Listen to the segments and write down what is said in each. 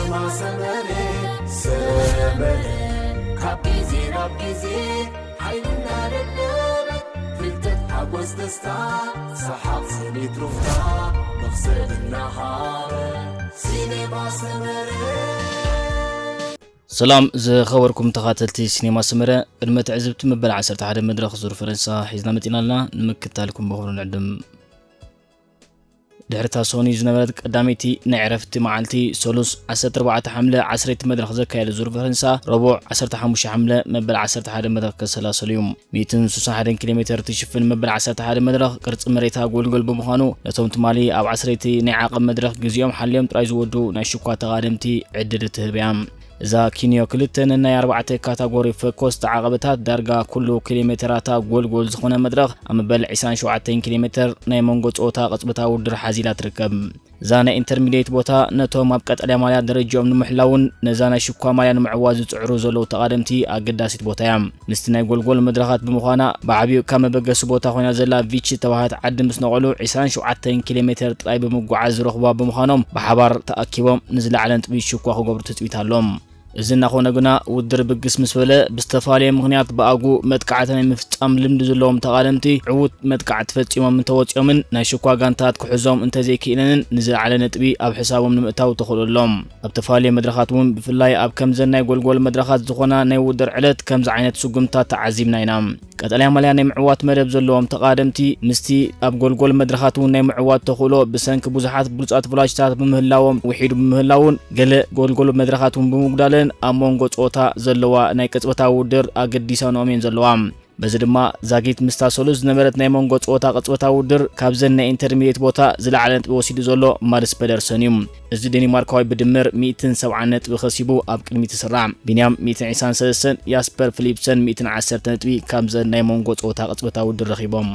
ሰመረ ሰመረ ካብ ግዜ ናብ ግዜ ሓይልና ደደበ ፍልጠት ሓጎስ ደስታ ሰሓቕ ስኒት ሩፍታ መኽሰብ እናሃበ ሲኔማ ሰመረ። ሰላም ዝኸበርኩም ተኻተልቲ ሲኔማ ሰመረ፣ ቅድመ ትዕዝብቲ መበል ዓሰርተ ሓደ መድረኽ ዙር ፈረንሳ ሒዝና መጺና ኣለና። ንምክታልኩም ብኽብሪ ንዕድም። ድሕሪ እታ ሶኒ ዝነበረት ቀዳመይቲ ናይ ዕረፍቲ መዓልቲ፣ ሰሉስ ዓሰርተ ኣርባዕተ ሓምለ ዓሰርተ መድረኽ ዘካየደ ዙር ፈረንሳ፣ ረቡዕ ዓሰርተ ሓሙሽተ ሓምለ መበል ዓሰርተ ሓደ መድረኽ ከሰላሰሉ እዩ። ሚእትን ስሳን ሓደን ኪሎ ሜተር ትሽፍን መበል ዓሰርተ ሓደ መድረኽ ቅርጺ መሬታ ጎልጎል ብምዃኑ፣ ነቶም ትማሊ ኣብ ዓሰርተ ናይ ዓቐብ መድረኽ ግዜኦም ሓልዮም ጥራይ ዝወዱ ናይ ሽኳ ተቓደምቲ ዕድል እትህብ እያ። እዛ ኪንዮ ክልተ ነናይ ኣርባዕተ ካታጎሪ ፈኮስ ተዓቐብታት ዳርጋ ኩሉ ኪሎ ሜተራታ ጎልጎል ዝኾነ መድረኽ ኣብ መበል ዕስራን ሸውዓተን ኪሎ ሜተር ናይ መንጎ ጸወታ ቅጽበታዊ ውድድር ሓዚላ ትርከብ። እዛ ናይ ኢንተርሚዲየት ቦታ ነቶም ኣብ ቀጠልያ ማልያ ደረጃኦም ንምሕላውን ነዛ ናይ ሽኳ ማልያ ንምዕዋት ዝጽዕሩ ዘለዉ ተቓደምቲ ኣገዳሲት ቦታ እያ። ምስቲ ናይ ጎልጎል መድረኻት ብምዃና ብዓብዩ ካብ መበገሲ ቦታ ኮይና ዘላ ቪቺ ዝተባህለት ዓዲ ምስ ነቐሉ ዕስራን ሸውዓተን ኪሎ ሜተር ጥራይ ብምጉዓዝ ዝረኽቡዋ ብምዃኖም ብሓባር ተኣኪቦም ንዝለዓለ ነጥቢ ሽኳ ክገብሩ ትጽቢት ኣሎም። እዚ እናኾነ ግና ውድድር ብግስ ምስ በለ ብዝተፈላለየ ምኽንያት ብኣጉ መጥቃዕቲ ናይ ምፍጻም ልምዲ ዘለዎም ተቓደምቲ ዕዉት መጥቃዕቲ ፈጺሞም እንተወጺኦምን ናይ ሽኳ ጋንታት ክሕዞም እንተዘይክኢለንን ንዝለዓለ ነጥቢ ኣብ ሕሳቦም ንምእታው ተኽእሎ ኣሎም። ኣብ ተፈላለየ መድረኻት እውን ብፍላይ ኣብ ከምዘን ናይ ጎልጎል መድረኻት ዝኾና ናይ ውድድር ዕለት ከምዚ ዓይነት ስጉምታት ተዓዚብና ኢና። ቀጠልያ ማልያ ናይ ምዕዋት መደብ ዘለዎም ተቓደምቲ ምስቲ ኣብ ጎልጎል መድረኻት እውን ናይ ምዕዋት ተኽእሎ ብሰንኪ ብዙሓት ብሉጻት ቭላጅታት ብምህላዎም ውሒዱ ብምህላውን ገለ ጎልጎል መድረኻት እውን ብምጉዳለን ኣብ መንጎ ጸወታ ዘለዋ ናይ ቅጽበታዊ ውድድር ኣገዲሳንኦም እየን ዘለዋ። በዚ ድማ ዛጊት ምስታ ሰሉስ ዝነበረት ናይ መንጎ ጸወታ ቅጽበታዊ ውድድር ካብዘን ናይ ኢንተርሚዲየት ቦታ ዝለዓለ ነጥቢ ወሲዱ ዘሎ ማድስ ፐደርሰን እዩ። እዚ ዴኒማርካዊ ብድምር ሚእትን ሰብዓን ነጥቢ ከሲቡ ኣብ ቅድሚት ይስራዕ። ቢንያም ሚእትን ዕስራን ሰለስተን፣ ያስፐር ፊሊፕሰን ሚእትን ዓሰርተ ነጥቢ ካብዘን ናይ መንጎ ጸወታ ቅጽበታዊ ውድድር ረኺቦም።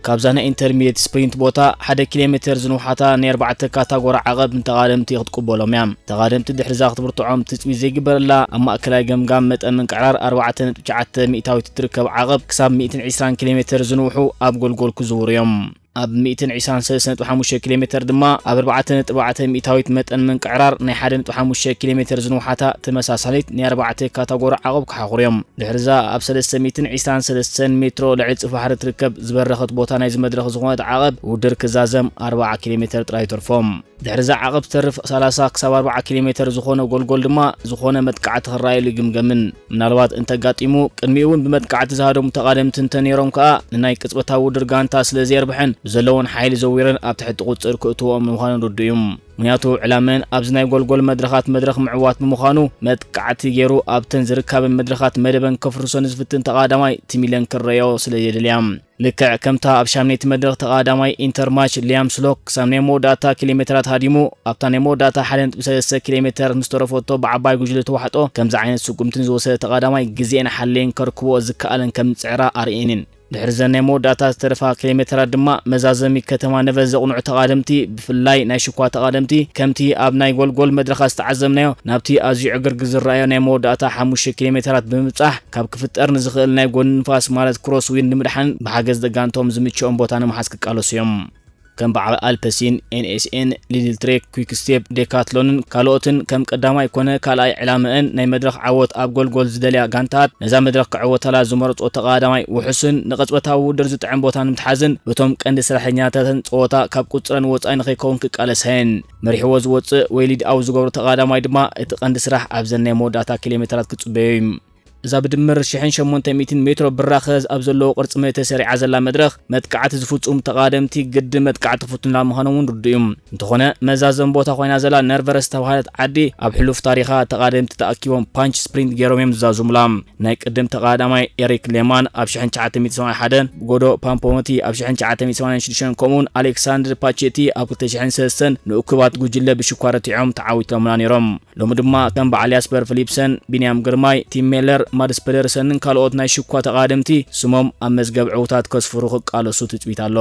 ካብዛ ናይ ኢንተርሚዲየት ስፕሪንት ቦታ ሓደ ኪሎ ሜተር ዝንውሓታ ናይ ኣርባዕተ ካታጎሪ ዓቐብ ንተቓደምቲ ክትቅበሎም እያ። ተቓደምቲ ድሕሪዛ ክትብርትዖም ትጽቢት ዘይግበረላ ኣብ ማእከላይ ገምጋም መጠን ምንቅዕራር ኣርባዕተ ነጥቢ ትሽዓተ ሚእታዊት እትርከብ ዓቐብ ክሳብ ሚእትን ዕስራን ኪሎ ሜተር ዝንውሑ ኣብ ጎልጎል ክዝውሩ እዮም። ኣብ ሚእትን ዕስራን ሰለስተ ነጥቢ ሓሙሽተ ኪሎ ሜተር ድማ ኣብ ኣርባዕተ ነጥቢ ኣርባዕተ ሚእታዊት መጠን ምንቅዕራር ናይ ሓደ ነጥቢ ሓሙሽተ ኪሎ ሜተር ዝንውሓታ ተመሳሳሊት ናይ ኣርባዕተ ካታጎሪ ዓቐብ ክሓኹሩ እዮም። ድሕሪዛ ኣብ ሰለስተ ሚእትን ዕስራን ሰለስተን ሜትሮ ልዕሊ ጽፍሒ ባሕሪ ትርከብ ዝበረኸት ቦታ ናይዚ መድረኽ ዝኾነት ዓቐብ ውድድር ክዛዘም ኣርብዓ ኪሎ ሜተር ጥራይ ይተርፎም። ድሕሪዛ ዓቐብ ዝተርፍ ሰላሳ ክሳብ ኣርብዓ ኪሎ ሜተር ዝኾነ ጎልጎል ድማ ዝኾነ መጥቃዕቲ ክረኣየሉ ይግምገምን። ምናልባት እንተጋጢሙ ቅድሚኡ እውን ብመጥቃዕቲ ዝሃደሙ ተቓደምቲ እንተነይሮም ከኣ ንናይ ቅጽበታዊ ውድድር ጋንታ ስለ ዘየርብሐን ብዘለወን ሓይሊ ዘዊረን ኣብ ትሕቲ ቁጽጽር ክእትውኦም ምዃኑ ርዱእ እዩ። ምኽንያቱ ዕላመን ኣብዚ ናይ ጎልጎል መድረኻት መድረኽ ምዕዋት ብምዃኑ መጥቃዕቲ ገይሩ ኣብተን ዝርካበን መድረኻት መደበን ከፍርሶ ንዝፍትን ተቓዳማይ ትም ኢለን ክረኣዮ ስለ የድልያ። ልክዕ ከምታ ኣብ ሻምነይቲ መድረኽ ተቓዳማይ ኢንተርማች ሊያም ስሎክ ክሳብ ናይ መወዳእታ ኪሎ ሜተራት ሃዲሙ ኣብታ ናይ መወዳእታ ሓደ ነጥቢ ሰለስተ ኪሎ ሜተር ምስ ተረፈቶ ብዓባይ ጉጅለ ተዋሕጦ ከምዚ ዓይነት ስጉምቲ ንዝወሰደ ተቓዳማይ ግዜኤን ሓሌን ከርክብኦ ዝከኣለን ከም ዝጽዕራ ኣርእየንን። ድሕሪ ዘን ናይ መወዳእታ ዝተረፋ ኪሎ ሜተራት ድማ መዛዘሚ ከተማ ነቨ ዘቕንዑ ተቓደምቲ ብፍላይ ናይ ሽኳ ተቓደምቲ ከምቲ ኣብ ናይ ጎልጎል መድረኻት ዝተዓዘብናዮ ናብቲ ኣዝዩ ዕግርግር ዝረኣዮ ናይ መወዳእታ ሓሙሽተ ኪሎ ሜተራት ብምብጻሕ ካብ ክፍጠር ንዝኽእል ናይ ጎኒ ንፋስ ማለት ክሮስ ዊንድ ንምድሓን ብሓገዝ ደጋንቶም ዝምችኦም ቦታ ንምሓዝ ክቃለሱ እዮም። ከም በዓል ኣልፐሲን፣ ኤንኤስኤን፣ ሊድል ትሬክ፣ ኩክ ስቴፕ፣ ዴካትሎንን ካልኦትን ከም ቀዳማይ ኮነ ካልኣይ ዕላመአን ናይ መድረኽ ዓወት ኣብ ጎልጎል ዝደልያ ጋንታት ነዛ መድረኽ ክዕወታላ ዝመረጾ ተቓዳማይ ውሑስን ንቐጽበታዊ ውድድር ዝጥዕም ቦታ ንምትሓዝን በቶም ቀንዲ ስራሕኛታተን ጸወታ ካብ ቁጽረን ወጻኢ ንኸይከውን ክቃለሳ እየን። መሪሕዎ ዝወጽእ ወይ ሊድኣው ዝገብሮ ተቓዳማይ ድማ እቲ ቀንዲ ስራሕ ኣብዘን ናይ መወዳእታ ኪሎ ሜተራት ክጽበዮ እዩ። እዛ ብድምር ሽሕን ሸሞንተ ሚእትን ሜትሮ ብራኸ ኣብ ዘለዎ ቅርጺ መሬት ተሰሪዓ ዘላ መድረኽ መጥቃዕቲ ዝፍጽሙ ተቓደምቲ ግዲ መጥቃዕቲ ክፍትኑላ ምዃኖም እውን ርዱእ እዩ። እንተኾነ መዛዘም ቦታ ኮይና ዘላ ነርቨረ ዝተባህለት ዓዲ ኣብ ሕሉፍ ታሪኻ ተቓደምቲ ተኣኪቦም ፓንች ስፕሪንት ገይሮም እዮም ዝዛዝሙላ። ናይ ቅድም ተቓዳማይ ኤሪክ ሌማን ኣብ ሽሕን ትሽዓተ ሚእትን ሰማንያን ሓደን፣ ጎዶ ፓምፖመቲ ኣብ ሽሕን ትሽዓተ ሚእትን ሰማንያን ሽዱሽተን ከምኡውን ኣሌክሳንድር ፓቼቲ ኣብ ክልተ ሽሕን ሰለስተን ንእኩባት ጉጅለ ብሽኳ ረቲዖም ተዓዊቶምና ነይሮም። ሎሚ ድማ ከም በዓል ያስፐር ፊሊፕሰን፣ ቢንያም ግርማይ፣ ቲም ሜለር፣ ማድስ ፐደርሰንን ካልኦት ናይ ሽኳ ተቓደምቲ ስሞም ኣብ መዝገብ ዕውታት ከስፍሩ ክቃለሱ ትጽቢት ኣሎ።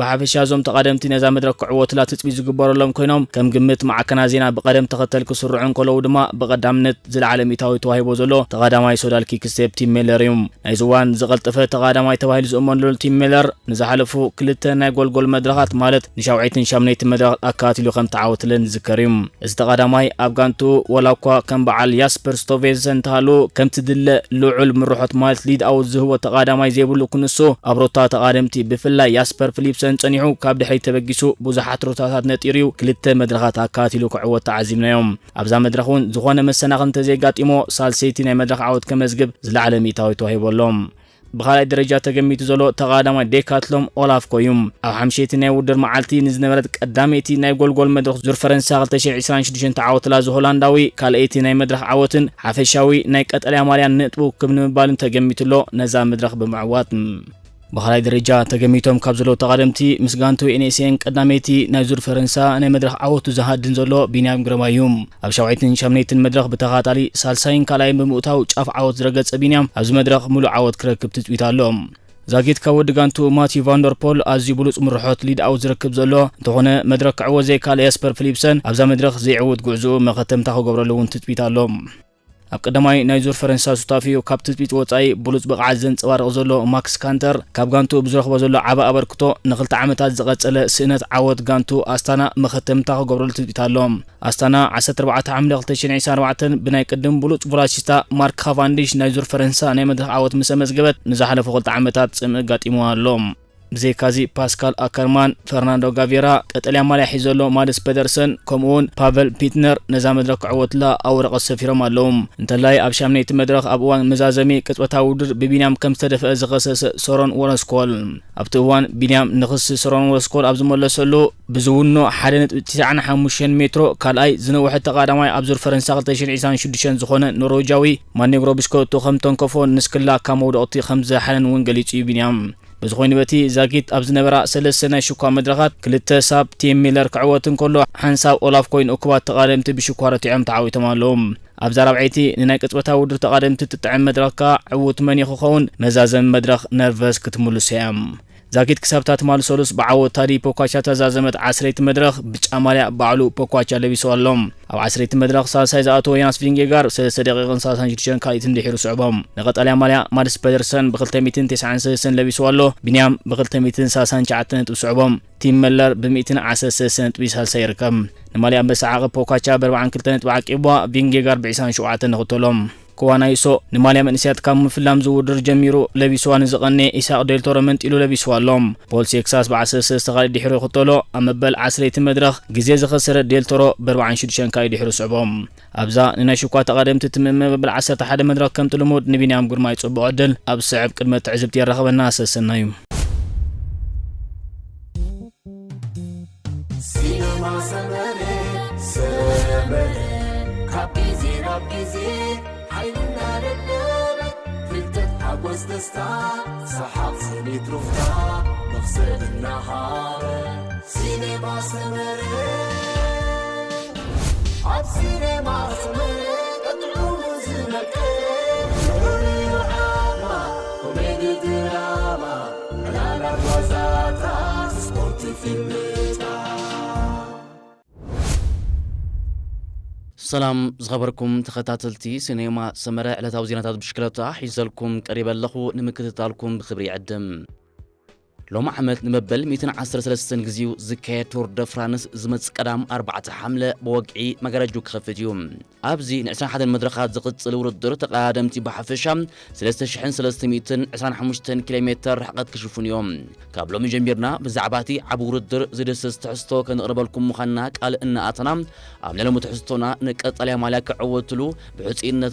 ብሓፈሻ እዞም ተቓደምቲ ነዛ መድረኽ ክዕወቱላ ትጽቢት ዝግበረሎም ኮይኖም፣ ከም ግምት ማዕከናት ዜና ብቐደም ተኸተል ክስርዑ እንከለዉ ድማ፣ ብቐዳምነት ዝለዓለ ሚእታዊ ተዋሂቦ ዘሎ ተቓዳማይ ሶዳል ኪክስቴፕ ቲም ሜለር እዩ። ናይዚ እዋን ዝቐልጠፈ ተቓዳማይ ተባሂሉ ዝእመነሉ ቲም ሜለር፣ ንዝሓለፉ ክልተ ናይ ጎልጎል መድረኻት፣ ማለት ንሻውዓይትን ሻምነይትን መድረኻት ኣካቲሉ ከም ተዓወትለን ዝዝከር እዩ። እዚ ተቓዳማይ ኣብ ጋንቱ፣ ወላ እኳ ከም በዓል ያስፐር ስቶቬንሰን እንተሃሉ፣ ከምቲ ድለ ልዑል ምርሖት፣ ማለት ሊድ ኣውት ዝህቦ ተቓዳማይ ዘይብሉ ክንሱ፣ ኣብ ሮታ ተቓደምቲ ብፍላይ ያስፐር ፊሊፕሰን ጸኒሑ ካብ ድሕሪት ተበጊሱ ብዙሓት ሮታታት ነጢሩ እዩ ክልተ መድረኻት ኣካቲሉ ክዕወት ተዓዚብናዮም። ኣብዛ መድረኽ እውን ዝኾነ መሰናኽል እንተዘይጋጢሞ፣ ሳልሰይቲ ናይ መድረኽ ዓወት ከመዝግብ ዝለዓለ ሚእታዊ ተዋሂቡ ኣሎ። ብኻልኣይ ደረጃ ተገሚቱ ዘሎ ተቓዳማይ ዴካትሎም ኦላፍኮ እዩ። ኣብ ሓምሸይቲ ናይ ውድድር መዓልቲ ንዝነበረት ቀዳመይቲ ናይ ጎልጎል መድረኽ ዙር ፈረንሳ ክልተ ሽሕን ዕስራን ሽዱሽተን ተዓወትላ እዚ ሆላንዳዊ፣ ካልኣይቲ ናይ መድረኽ ዓወትን ሓፈሻዊ ናይ ቀጠልያ ማልያን ነጥቡ ክብ ንምባልን ተገሚቱ ኣሎ ነዛ መድረኽ ብምዕዋት። ብኻልኣይ ደረጃ ተገሚቶም ካብ ዘለዉ ተቓደምቲ፣ ምስ ጋንቱ ኤን ኤስ ኤን ቀዳመይቲ ናይ ዙር ፈረንሳ ናይ መድረኽ ዓወቱ ዝሃድን ዘሎ ቢንያም ግርማይ እዩ። ኣብ ሻውዓይትን ሻምነይትን መድረኽ ብተኸታታሊ ሳልሳይን ካልኣይን ብምእታው ጫፍ ዓወት ዝረገጸ ቢንያም፣ ኣብዚ መድረኽ ምሉእ ዓወት ክረክብ ትጽቢት ኣሎ። ዛጊት ካብ ወዲ ጋንቱ ማቲዩ ቫንደርፖል ኣዝዩ ብሉጽ ምርሖት ሊድ ኣውት ዝረክብ ዘሎ እንተኾነ፣ መድረኽ ክዕወት ዘይከኣለ ያስፐር ፊሊፕሰን ኣብዛ መድረኽ ዘይዕውት ጉዕዞኡ መኸተምታ ክገብረሉ እውን ትጽቢት ኣሎ። ኣብ ቀዳማይ ናይ ዙር ፈረንሳ ሱታፊኡ ካብ ትጽቢት ወጻኢ ብሉጽ ብቕዓት ዘንጸባርቕ ዘሎ ማክስ ካንተር፣ ካብ ጋንቱ ብዝረኽቦ ዘሎ ዓቢ ኣበርክቶ፣ ንኽልተ ዓመታት ዝቐጸለ ስእነት ዓወት ጋንቱ ኣስታና መኸተምታ ክገብረሉ ትጽቢት ኣሎ። ኣስታና፣ ዓሰርተ ኣርባዕተ ሓምለ ክልተ ሽሕን ዕስራን ኣርባዕተን ብናይ ቅድም ብሉጽ ቡራሲስታ ማርክ ካቫንዲሽ ናይ ዙር ፈረንሳ ናይ መድረኽ ዓወት ምስ ኣመዝገበት፣ ንዝሓለፉ ክልተ ዓመታት ጽምእ ኣጋጢምዋ ኣሎ። ብዘይካዚ፣ ፓስካል ኣከርማን፣ ፈርናንዶ ጋቬራ፣ ቀጠልያ ማልያ ሒዙ ዘሎ ማድስ ፔደርሰን፣ ከምኡውን ፓቨል ፒትነር ነዛ መድረኽ ክዕወትላ ኣብ ወረቐት ሰፊሮም ኣለዉ። እንተላይ ኣብ ሻምነይቲ መድረኽ ኣብ እዋን መዛዘሚ ቅጽበታዊ ውድድር ብቢንያም ከም ዝተደፍአ ዝኸሰሰ ሶሮን ወረስኮል፣ ኣብቲ እዋን ቢንያም ንኽሲ ሶሮን ወረስኮል ኣብ ዝመለሰሉ፣ ብዝውኖ ሓደ ነጥቢ ትስዓን ሓሙሽተን ሜትሮ ካልኣይ ዝነውሐ ተቓዳማይ ኣብ ዙር ፈረንሳ ክልተ ሽሕን ዕስራን ሽዱሽተን ዝኾነ ኖርዌጃዊ ማኔግሮ ብሽኮቱ ከም ተንከፎን ንስክላ ካብ መውደቕቲ ከም ዝደሓነን እውን ገሊጹ እዩ ቢንያም። ብዝኾይኑ በቲ ዛጊት ኣብ ዝነበራ ሰለስተ ናይ ሽኳ መድረኻት ክልተ ሳብ ቲም ሚለር ክዕወት እንከሎ፣ ሓንሳብ ኦላፍ ኮይን እኩባት ተቓደምቲ ብሽኳ ረቲዖም ተዓዊቶም ኣለዉ። ኣብዛ ራብዐይቲ ንናይ ቅጽበታዊ ውድድር ተቓደምቲ ትጥዕም መድረኽ ከኣ ዕዉት መን እዩ ክኸውን? መዛዘሚ መድረኽ ነርቨስ ክትምልሶ እያ። ዛጊት ክሳብ እታ ትማሊ ሰሉስ ብዓወት ታዲ ፖኳቻ ተዛዘመት ዓስረይቲ መድረኽ ብጫ ማልያ ባዕሉ ፖኳቻ ለቢስዋ ኣሎ። ኣብ ዓስረይቲ መድረኽ ሳልሳይ ዝኣተወ ዮናስ ቪንጌጋር ሰለስተ ደቂቕን ሰላሳን ሽዱሽተን ካልኢትን ድሒሩ ስዕቦ። ንቐጠልያ ማልያ ማድስ ፔደርሰን ብክልተ ሚእትን ተስዓን ሰለስተን ለቢስዋ ኣሎ። ቢንያም ብክልተ ሚእትን ሰላሳን ትሽዓተን ነጥቢ ስዕቦ። ቲም መለር ብሚእትን ዓሰርተ ሰለስተ ነጥቢ ሳልሳይ ይርከብ። ንማልያ ኣንበሳ ዓቐብ ፖኳቻ ብኣርባዓን ክልተ ነጥቢ ዓቂብዋ፣ ቪንጌጋር ብዕስራን ሸውዓተን ንኽተሎ። ኮዋናይሶ ንማልያ መንእሰያት ካብ ምፍላም ዝውድር ጀሚሩ ለቢስዋ ንዝቐነየ ኢሳቕ ዴልቶሮ መንጢሉ ለቢስዋ ኣሎ። ፖል ሴክሳስ ብዓሰርተ ሰለስተ ካልእ ድሒሩ ይኽተሎ። ኣብ መበል ዓስረይቲ መድረኽ ግዜ ዝኸሰረ ዴልቶሮ ብኣርባዓን ሽዱሽተን ካልእ ድሒሩ ስዕቦ። ኣብዛ ንናይ ሽኳ ተቓደምቲ ትምእመ መበል ዓሰርተ ሓደ መድረኽ ከምቲ ልሙድ ንቢንያም ግርማይ ጽቡቕ ዕድል ኣብ ዝስዕብ ቅድመ ትዕዝብቲ የራኽበና። ሰሰናዩ። ሲነማ ሰመረ፣ ሰመረ፣ ካብ ግዜ ናብ ግዜ ሓይሊ እናደለበ፣ ፍልጠት፣ ሓጎስ፣ ደስታ፣ ሰሓቕ፣ ስኒት፣ ሩፍታ፣ መኽሰብ እናሃበ። ሲነማ ሰመረ፣ ኣብ ሲነማ ሰመረ፣ ጥዑሙ ዝመቀረ፣ ፍሉይ ዓማ፣ ኮሜዲ፣ ድራማ፣ ዕላላት፣ ዋዛታት፣ ስፖርት፣ ፊልምታት። ሰላም ዝኸበርኩም ተኸታተልቲ ሲኔማ ሰመረ፣ ዕለታዊ ዜናታት ብሽክለታ ሒዘልኩም ቀሪበ ኣለኹ። ንምክትታልኩም ብኽብሪ ይዕድም። ሎሚ ዓመት ንመበል ሚእትን ዓሰርተ ሰለስተን ግዜኡ ዝካየድ ቱር ደ ፍራንስ ዝመጽእ ቀዳም ኣርባዕተ ሓምለ ብወግዒ መጋረጅኡ ክኸፍት እዩ። ኣብዚ ንዕስራን ሓደን መድረኻት ዝቕጽል ውድድር ተቐዳደምቲ ብሓፈሻ ሰለስተ ሽሕን ሰለስተ ሚእትን ዕስራን ሓሙሽተን ኪሎ ሜተር ርሕቀት ክሽፍኑ እዮም። ካብ ሎሚ ጀሚርና ብዛዕባ እቲ ዓቢ ውድድር ዝድህስስ ትሕዝቶ ከነቕርበልኩም ምዃንና ቃል እናኣተና፣ ኣብ ናይ ሎሚ ትሕዝቶና ንቀጠልያ ማልያ ክዕወትሉ ብሕጹይነት